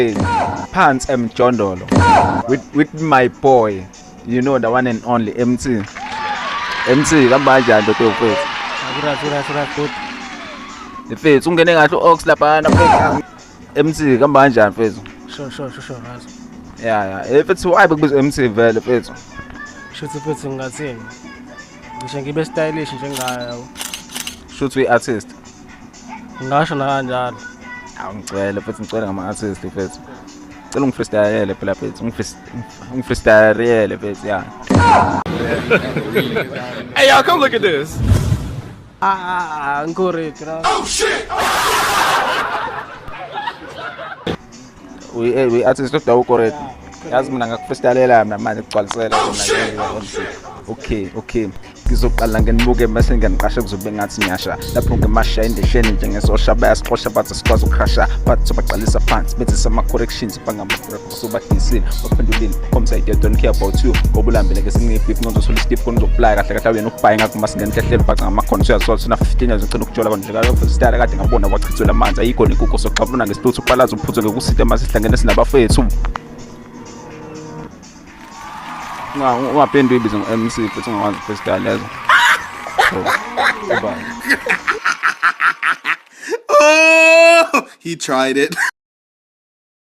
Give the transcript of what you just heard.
Phansi emjondolo with my boy, you know, the one and only MT. MT, kamba kanjani ndoda mfethu? Right, good. Mfethu, ungene kahle u-Ox laphana mfethu. MT, kamba kanjani mfethu? Sure, right. Yeah. Mfethu, why bekubiza MT vele mfethu? Shuthi mfethu ngingathini? Ngisho ngibe stylish njengayo yabo. Shuthi uyi-artist. Ngingasho nakanjalo. Awu ngicela mfethu, ngicela ngama-artist mfethu. Cela ungifreestylele phela mfethu, ungifreestylele mfethu, yeah. Hey y'all, come look at this. Ah, ngikho right. We artist kodwa awukho ready. Yazi mina ngakufreestylela mina manje kugcwalisela kona MC. Okay. Ngizoqala ngenibuke bese ngiyaniqasha kuzobe ngathi ngiyasha. Lapho ngimasha indesheni njengesosha bayasixosha bathi sikwazi ukuhasha. Bathi sobaqalisa phansi bethi sama corrections bangama-rap sobadisile. Baphendulile khomsa I don't care about you. Ngoba ulambile ngesinye beef ngizosula stiff khona uzoplay kahle kahle wena ukubhaye ngakho masingenhlehlelo bhaca ngamakhona uyazisola sina 15 years ngicela ukujola kona nje kaloku style kade ngabona wachithwela amanzi ayikho nenkukhu soxabuluna ngesituthu upalaza uphuthe ngekusithe masihlangene sinabafethu. Ungaphinde uyibize ngo-MC futhi ungakwazi freestyle lezo. So, bye. Oh, he tried it.